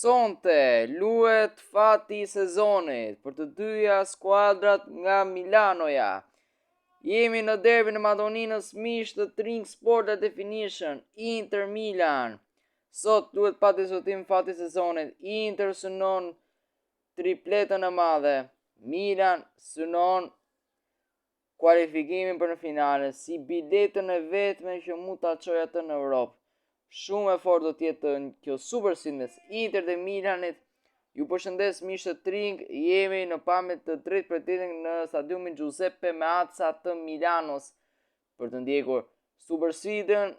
Sonte luhet fati i sezonit për të dyja skuadrat nga Milanoja. Jemi në derbin e Madoninës miq të Tring Sport High Definition, Inter Milan. Sot luhet pa diskutim fati i sezonit. Inter synon tripletën e madhe. Milan synon kualifikimin për në finale, si biletën e vetme që mund ta çojë atë në Europë. Shumë e fortë do të jetë kjo super sfidë mes Inter dhe Milanit. Ju përshëndes miq të Tring, jemi në pamje të drejtpërdrejtë në stadiumin Giuseppe Meazza të Milanos për të ndjekur super sfidën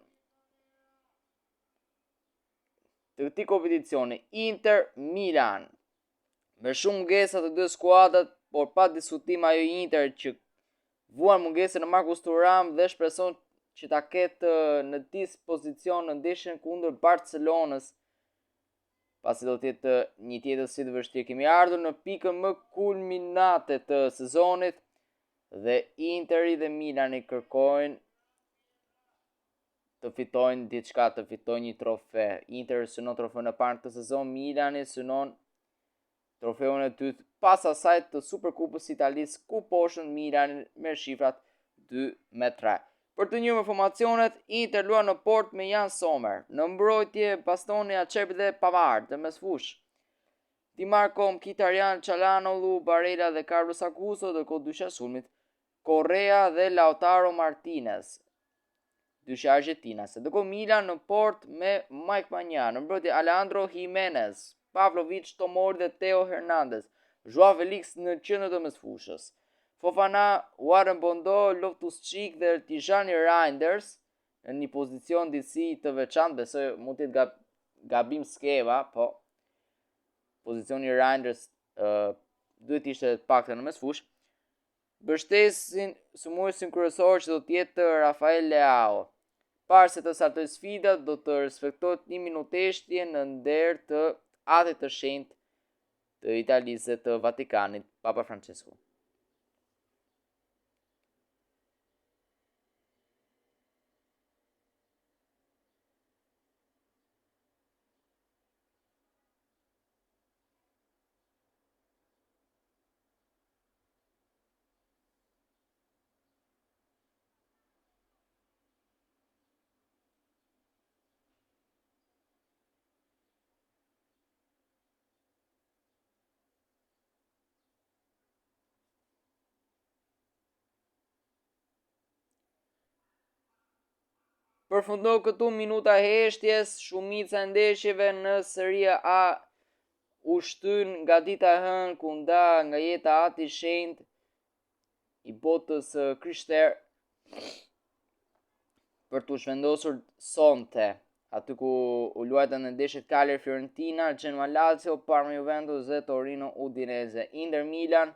të këtij kompeticioni Inter Milan. Me shumë mungesa të dy skuadrat, por pa diskutim ajo Inter që vuan mungesën e Marcus Thuram dhe shpreson që ta ketë në dispozicion në ndeshjen kundër Barcelonës, pasi do të jetë një tjetër sfidë e vështirë. Kemi ardhur në pikën më kulminate të sezonit dhe Interi dhe Milani kërkojnë të fitojnë diçka, të fitojnë një trofe. Inter synon trofeun e parë në këtë sezon, Milani synon trofeun e dytë pas asaj të Superkupës së Italisë ku mposhtën Milanin me shifrat 2 me 3. Për të njohur formacionet, Inter luan në portë me Jan Sommer, në mbrojtje Bastoni, Acerbi dhe Pavard, në mesfushë. Di Marco, Mkhitaryan, Çalhanoğlu, Barella dhe Carlos Augusto, ndërkohë dyshja e sulmit Correa dhe Lautaro Martinez. Dyshja argjentinase. Ndërkohë Milan në portë me Mike Maignan, në mbrojtje Alejandro Jimenez, Pavlovic, Tomori dhe Theo Hernandez, Joao Felix në qendër të mesfushës. Fofana, Warren Bondo, Loftus-Cheek dhe Tijani Reinders në një pozicion disi të veçantë, besoj mund të jetë gab, gabim skema, po pozicioni Reinders uh, duhet të ishte të paktën në mesfushë. Mbështesin sulmuesin kryesor që do të jetë Rafael Leao. Para se të startojë sfida, do të respektohet një minutë heshtje në nder të Atit të Shenjtë të Italisë dhe të Vatikanit, Papa Francesku. Përfundoi këtu minuta e heshtjes, shumica e ndeshjeve në Serie A u shtyn nga dita e hënë ku u nda nga jeta ati i shenjtë i botës së krishterë për t'u zhvendosur sonte, aty ku u luajtën në ndeshjet Cagliari Fiorentina, Genoa Lazio, Parma Juventus dhe Torino Udinese. Inter Milan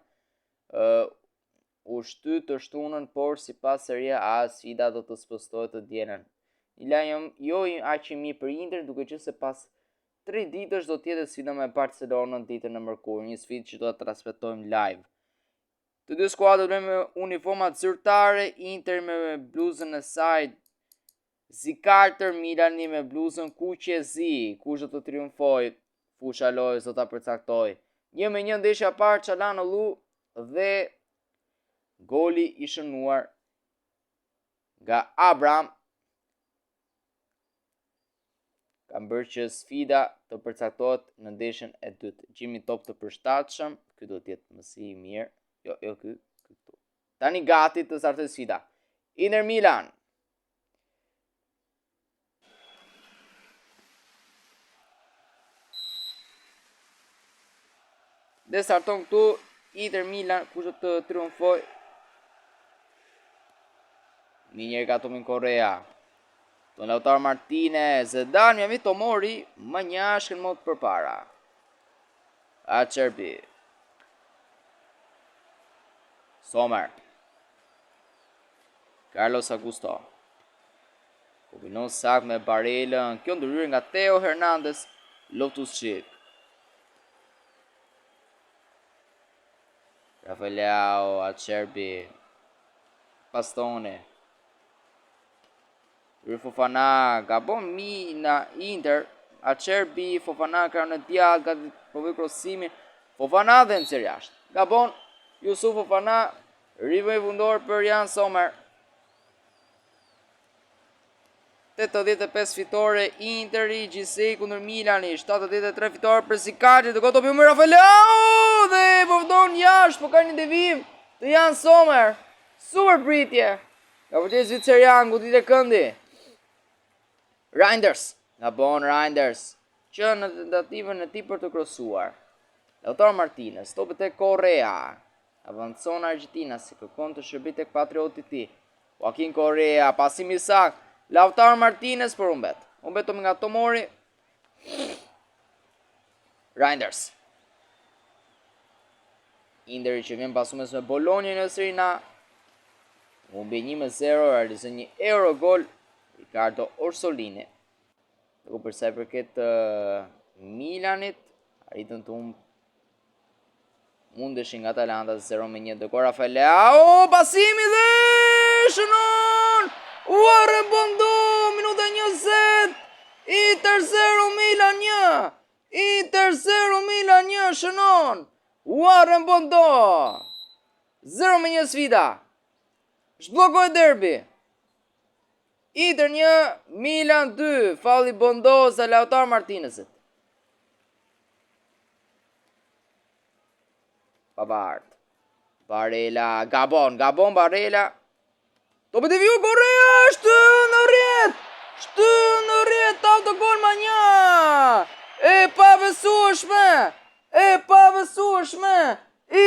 uh, u shty të shtunën, por sipas Serie A sfida do të spostohet të dielën. Një lajm jo aq i mirë për Inter, duke qenë se pas 3 ditësh do të jetë sfida me Barcelonën ditën e mërkurë, një sfidë që do ta transmetojmë live. Të dy skuadrat luajnë me uniformat zyrtare, Inter me bluzën e saj zikaltër, Milani me bluzën kuq e zi. Kush do të triumfojë? Fusha e lojës do ta përcaktojë. 1 me 1 ndeshja e parë Çalhanoğlu dhe goli i shënuar nga Abraham kanë bërë që sfida të përcaktohet në ndeshjen e dytë. Gjejmë top të përshtatshëm, ky do të jetë më si i mirë. Jo, jo ky, ky këtu. Tani gati të startojë sfida. Inter Milan. Dhe starton këtu Inter Milan, kush do të triumfojë? Një njëherë ka topin Correa. Ton Lautaro Martinez, Darmian Tomori, Maignan shkelmon përpara. Acerbi. Sommer. Carlos Augusto. Kombinon saktë me Barelën. Kjo ndërhyrje nga Theo Hernandez. Loftus-Cheek. Rafael Leao, Acerbi. Bastoni. Fofana, gabon Mina Inter. Acerbi, Fofana krahun e djathtë, gati provoi krosimin. Fofana dhe nxjerr jashtë. Gabon Yusuf Fofana, rivënie fundore për Jan Sommer. 85 fitore Interi gjithsej kundër Milani, 73 fitore për Zikaltrit, dërgon topin me Rafael Leao dhe përfundon jashtë, po ka një devijim të Jan Sommer. Super pritje. Nga portieri zvicerian, goditje këndi. Reinders, gabon Reinders, që në tentativën e tij për të krosuar. Lautaro Martinez, topi te Correa. Avancon argjentinasi, kërkon të shërbejë tek patrioti i tij. Joaquin Correa, pasim i saktë. Lautaro Martinez por humbet. Humbet topi nga Tomori. Reinders. Interi që vjen pas humbjes me Bologna në Serie A. Humbi 1-0, realizon një Eurogol Ricardo Orsolini. Dhe për sa i përket uh, Milanit, arritën të humb mundeshin nga Atalanta 0-1 ndërkohë Rafael Leao, pasimi dhe shënon! Warren Bondo, minuta 20, Inter 0, Milan 1, Inter 0, Milan 1, shënon! Warren Bondo, 0-1 sfida, zhbllokohet derbi, Inter 1, Milan 2, falli Bondos dhe Lautaro Martinezit. Pavard. Barella, gabon, gabon Barella. Topi devijoi Correa, është në rrjetë. Është në rrjetë, autogol Manja. E pabesueshme. E pabesueshme.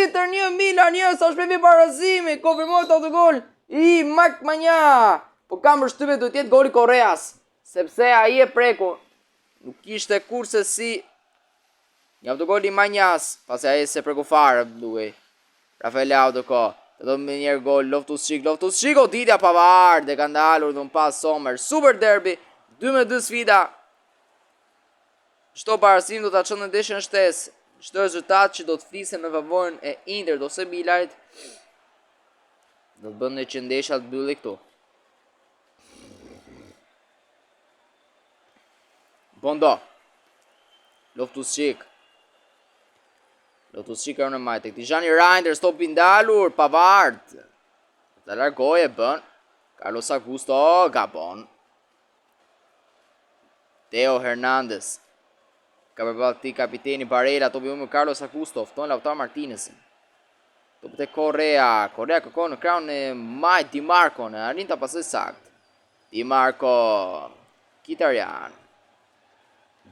Inter 1, Milan 1, sa shpejt barazimi, konfirmohet autogol i Mike Manja. Po kam përshtypjen duhet të jetë goli Correas, sepse ai e preku. Nuk ishte kurrsesi një autogol i Manjas, pasi ai s'e preku fare, duhej. Rafael Leao ndërkohë. Të do me njëherë gol, Loftus-Cheek, Loftus-Cheek, goditja Pavard, e ka ndalur dhe më pas Sommer. Super derbi, 2 me 2 sfida. Çdo barazim do ta çonte në ndeshjen shtesë. Çdo rezultat që do të fliste në favorin e Interit ose Milanit do të bënte që ndeshja të mbyllej këtu. Bondo. Loftus-Cheek. Loftus-Cheek në majtë. Tijani Reinders, topi ndalur, Pavard. Ta largoj e bën. Carlos Augusto, gabon. Teo Hernandez. Ka përballë tij kapiteni Barella, topi me Carlos Augusto, fton Lautaro Martinezin. Topi te Correa, Correa kërkon në krahun e majtë Di Marco, në arrin ta pasoj sakt. Di Marco, Mkhitaryan.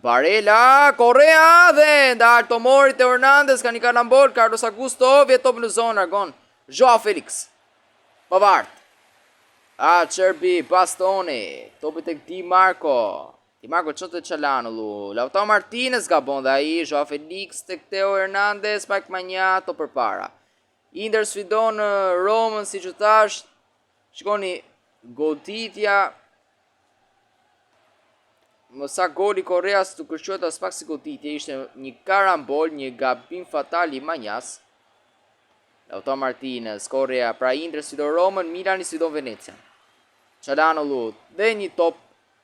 Barella, Correa dhe ndal Tomori Teo Hernandez, ka një karambol, Carlos Augusto, vjen topi në zonë, largon. Joao Felix. Pavard. Acerbi, Bastoni, topi tek Di Marco. Di Marco çon te Çalhanoğlu. Lautaro Martinez gabon dhe ai, Joao Felix tek Teo Hernandez, Mike Manja, top përpara. Inter sfidon Romën siç u thash. Shikoni goditja Më saktë goli i Correas nuk është quajtur aspak si goditje, ishte një karambol, një gabim fatal i Manjas. Lautaro Martinez, Correa, pra Inter sfidon Romën, Milani sfidon Venecian. Çalhanoğlu dhe një top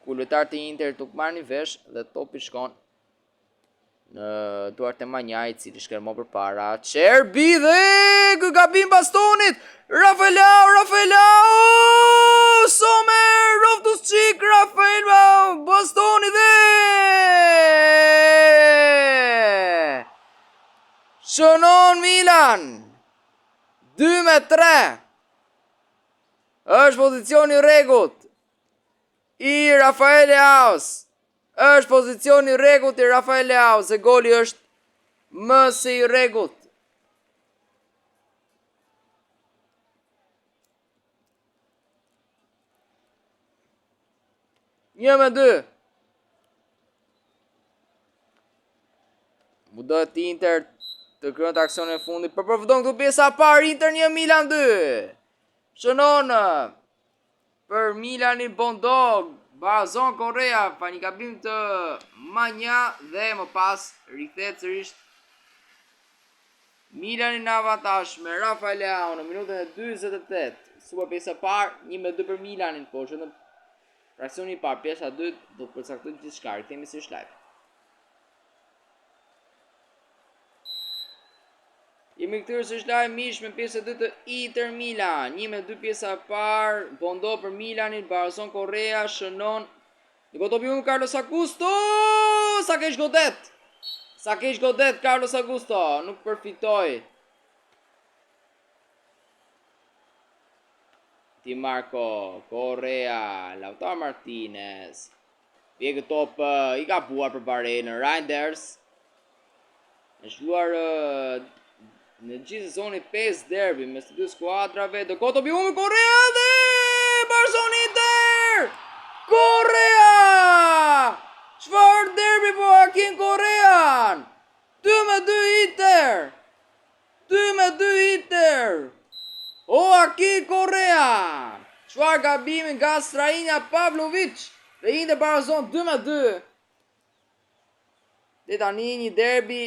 ku lojtarët e Interit nuk marrin vesh dhe topi shkon në duart e Manjait, i cili shkelmon përpara. Acerbi dhe ky gabim Bastonit. Rafael Leao, Rafael Leao! Sommer, Loftus-Cheek, Rafael Leao, Bastoni dhe Shënon Milan 2 me 3 është pozicioni i rregullt i Rafael Leaos është pozicioni i rregullt i Rafael Leaos se goli është më se i rregullt. 1 me 2. Mundohet Inter të krijonte aksionin e fundit. Por përfundon këtu pjesa e parë Inter 1 Milan 2. Shënon për Milanin Bondo, barazon Correa, pa një gabim të Manja dhe më pas rikthehet sërish Milani në avantazh me Rafael Leao në minutën e 48. Super pjesa e parë, 1 me 2 për Milanin, por që në fraksioni i parë, pjesa e dytë do të përcaktojë gjithçka. Rikthehemi sërish live. Jemi kthyer sërish live miq me pjesën e dytë të Inter Milan. 1 me 2 pjesa e parë, Bondo për Milanin, barazon Correa, shënon. Në topi un Carlos Augusto! Sa keq godet! Sa keq godet Carlos Augusto, nuk përfitoi. Di Marco, Correa, Lautaro Martinez. Vjen këtë top i gabuar për Barelën, Reijnders. Është zhvilluar në gjithë sezonin 5 derbi mes të dy skuadrave. Do topi humbur Correa dhe barazon Inter! Correa! Çfarë derbi po Joaquin Correa? 2 me 2 Inter! 2 me 2 Inter! Joaquin Correa! Çfarë gabimi nga Strahinja Pavlovic dhe Inter barazon 2 me 2. Dhe tani një derbi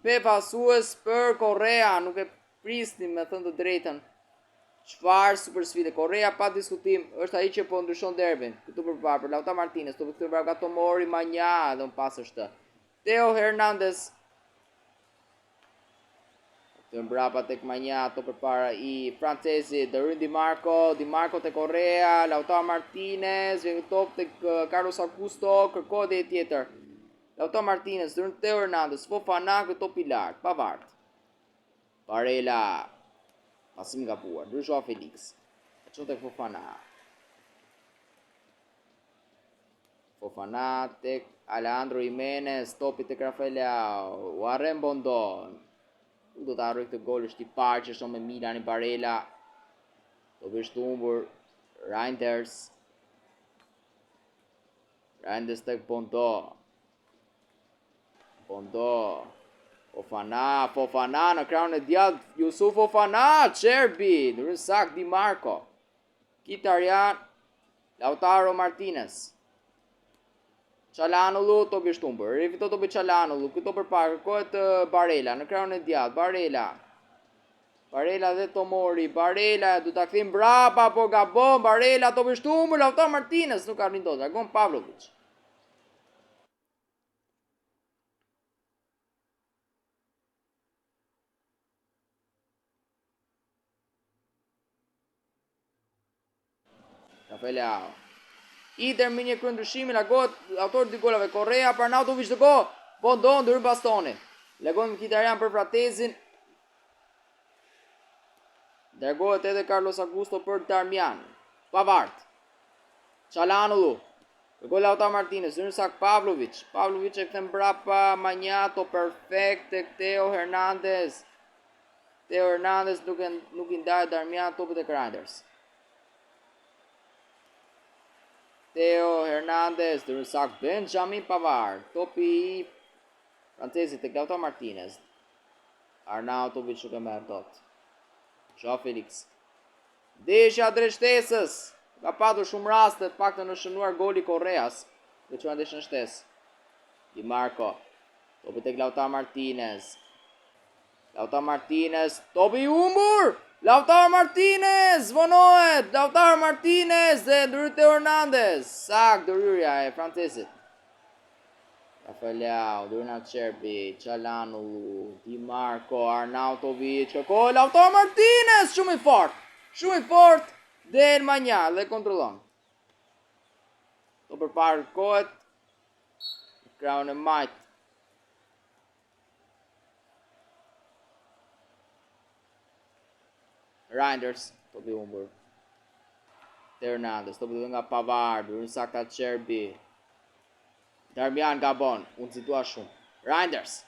befasues për Correa, nuk e prisnim me thënë të drejtën. Çfarë super sfide Correa pa diskutim është ai që po ndryshon derbin. Këtu përpara për Lautaro Martinez, topi këtu nga Tomori Manja dhe më pas është Teo Hernandez. Të mbrapa tek Manja, top përpara i francezit, ndërhyn Di Marco, Di Marco te Correa, Lautaro Martinez, vjen top tek Carlos Augusto, kërkohet dhe tjetër. Lautaro Martinez, ndërhyn Teo Hernandez, Fofana, këtë top i lartë, Pavard. Barella, pasim gabuar, ndërhyn Joao Felix. E çon tek Fofana. Fofana tek Alejandro Jimenez, topi tek Rafael Leao, Warren Bondo. Nuk do ta harroj këtë gol, është i parë që shënon me Milanin Barella. Topi është humbur. Reijnders. Reijnders tek Bondo. Bondo. Fofana, Fofana në krahun e djathtë, Yusuf Fofana, Acerbi, ndërhyn saktë Di Marco. Mkhitaryan, Lautaro Martinez. Çalhanoglu, topi është humbur. Rifito topi Çalhanoglu, këto përpara kërkohet Barella në krahun e djathtë. Barella. Barella dhe Tomori, Barella do ta kthejmë mbrapa, por gabon Barella, topi është humbur, Lautaro Martinez nuk arrin dot, reagon Pavlovic. Rafael Leao. Inter me një kryendryshimi, largohet autori i dy golave Correa, për Arnautovic të go. Bondo ndërhyn Bastoni. Largohet Mkhitaryan për Fratezin. Largohet edhe Carlos Augusto për Darmian. Pavard. Çalhanoglu. Kërkon Lautaro Martinez, ndërhyn saktë Pavlovic. Pavlovic e kthen mbrapa Manjato perfekt tek Teo Hernandez. Teo Hernandez nuk e nuk i ndahet Darmian topit tek Reijnders. Teo Hernandez, ndërhyn saktë Benjamin Pavard. Topi i francezit tek Lautaro Martinez. Arnautovic nuk e merr dot. Joao Felix. Ndeshja drejt shtesës. Ka patur shumë raste, të paktën është shënuar goli Correas. Dhe çuan ndeshjen në shtesë. Di Marco. Topi tek Lautaro Martinez. Lautaro Martinez, topi i humbur! Lautaro Martinez, vonohet! Lautaro Martinez dhe ndërhyn Teo Hernandez. Saktë ndërhyrja e francezit. Rafael Leao, ndërhyn Acerbi, Çalhanoglu, Di Marco, Arnautovic, kërkohet Lautaro Martinez, shumë i fort, shumë i fort, del Manja dhe kontrollon. Top përpara kërkohet, krahun e majtë, Reijnders, topi humbur. Teo Hernandez, topi nga Pavard, ndërhyn saktë Acerbi. Darmian gabon, u nxitua shumë. Reijnders.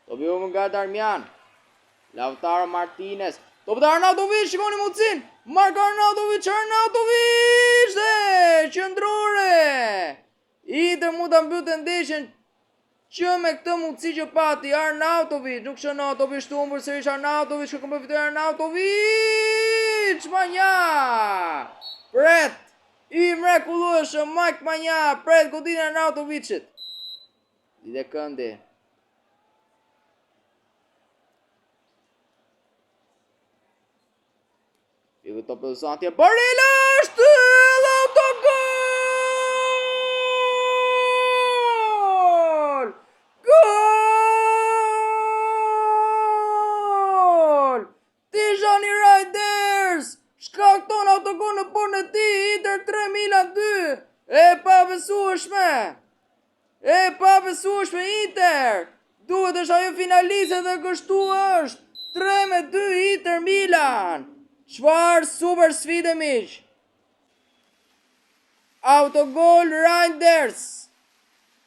Topi humbur nga Darmian. Lautaro Martinez. Topi te Arnautovic, shikoni mundësinë. Marko Arnautovic, Arnautovic dhe qendrore. Inter mund ta mbyllte ndeshjen që me këtë mundësi që pati Arnautovic, nuk shënon, topi është humbur sërish Arnautovic, kërkon përfitoi Arnautovic, Manja! Pret! I mrekullueshëm Mike Manja, pret goditjen e Arnautovicit. Dhe këndi. Fiku top për Zantje, Barella është edhe autogol! Gol! shkakton autogol në portën e tij, Inter 3 Milan 2. E pabesueshme. E pabesueshme Inter. Duhet është ajo finaliste dhe kështu është. 3 me 2 Inter Milan. Çfarë super sfide, miq. Autogol Reijnders.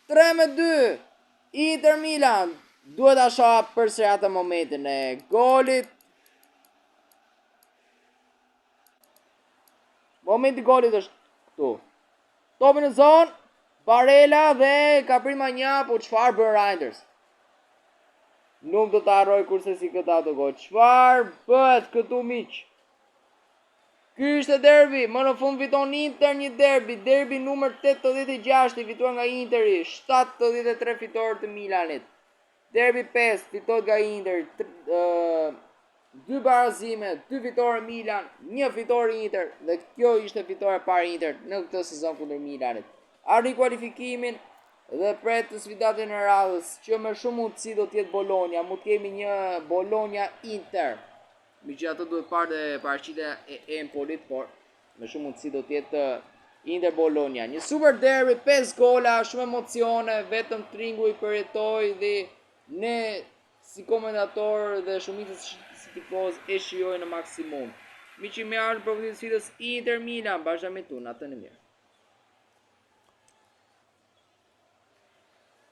3 me 2 Inter Milan. Duhet ta shoh përsëri atë momentin e golit. Momenti i golit është këtu. Topi në zonë, Barella dhe ka prit Maignan, po çfarë bën Reijnders? Nuk do të harroj kurse si këtë autogol. Çfarë bëhet këtu, miq? Ky ishte derbi, më në fund fiton Inter një derbi, derbi numër 86 i fituar nga Interi, 73 fitore të Milanit. Derbi 5 fitohet nga Inter, dy barazime, dy fitore Milan, një fitore Inter dhe kjo ishte fitore e parë Inter në këtë sezon kundër Milanit. Arri kualifikimin dhe pret të sfidatin e radhës, që me shumë mundësi do të jetë Bologna, mund të kemi një Bologna Inter. Megjithatë duhet parë dhe paraqitja e Empolit, por me shumë mundësi do të jetë Inter Bologna. Një super derby, 5 gola, shumë emocione, vetëm Tringu i përjetoi dhe ne si komentator dhe shumica si tifoz e shijoj në maksimum. Miq, i mirë ardhur për sfidës Inter Milan, bashkë me tu, natën e mirë.